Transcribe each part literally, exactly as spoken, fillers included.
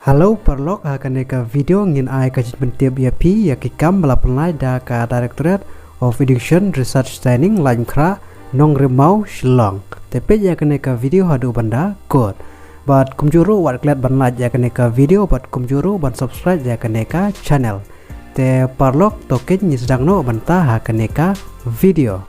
Hello paralok, ha kane ka video ngin ai ka jingpyntip ïa phi ïa ki kam ba la pynlait da ka Directorate of Education Research Training Laitumkhrah, Nongrimmaw, Shillong. Te peit ïa kane ka video haduh ban da kut. Bad kumjuh ruh wat klet ban like ïa kane ka video bad kumjuh ruh ban subscribe ïa kane ka channel. Te paralok, to keiñ ngin sdang noh mynta ha kane ka video.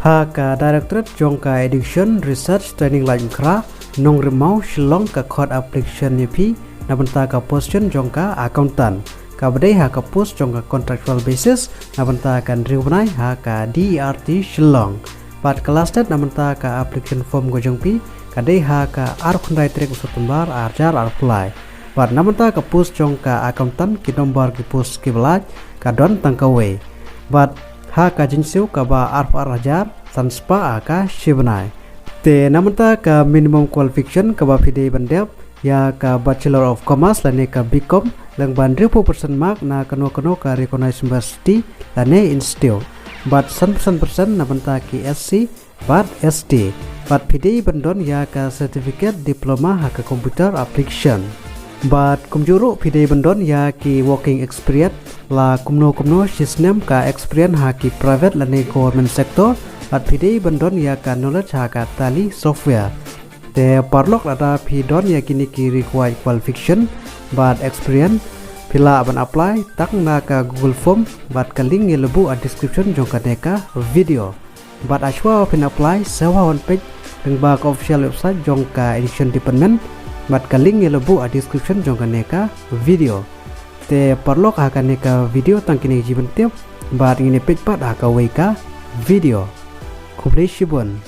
Ha ka Directorate jong ka Education Research Training Laitumkhrah, Nongrimmaw, Shillong ka khot application ïa phi na bynta ka position jong ka accountant, kaba dei ha ka post jong ka contractual basis na bynta ka hynriew bnai ha ka D E R T Shillong. Bad ka last date na bynta ka application form ka jong phi ka dei ha ka arphew khyndai tarik u September ar hajar arphew lai. Bad na bynta ka post jong ka accountant, ki nombar ki post kiba lait ka don tang kawei. Bad ha ka jingsiew kaba arphew ar hajar san spah ha ka shi bnai. Te na bynta ka minimum qualification kaba phi dei ban dep, ïa ka Bachelor of Commerce lane ka B Com lyngba hynriewphew percent mark na kano kano ka recognized university lane institute. Bad san percent na bynta ki S C bad S T. Bad phi dei ban don ïa ka certificate diploma ha ka computer application. Bad kumjuh ruh phi dei ban don ïa ki working experience, la kumno kumno shi snem ka experience ha ki private lane government sector. Bad phi dei ban don ïa ka knowledge ha ka Tally software. Te paralok, lada phi don ïa kine ki required qualification bad experience, phi lah ban apply tang na ka Google form, bad ka link ngi la buh ha description jong kane ka video. Bad hashwa ba phin apply, sngewbha wan peit lyngba ka official website jong ka Education Department, bad ka link ngi la buh ha description jong kane ka video. Te paralok, ha kane ka video tang kine ki jingpyntip, bad ngin ïa peit pat ha kawei ka video. Khublei shibun.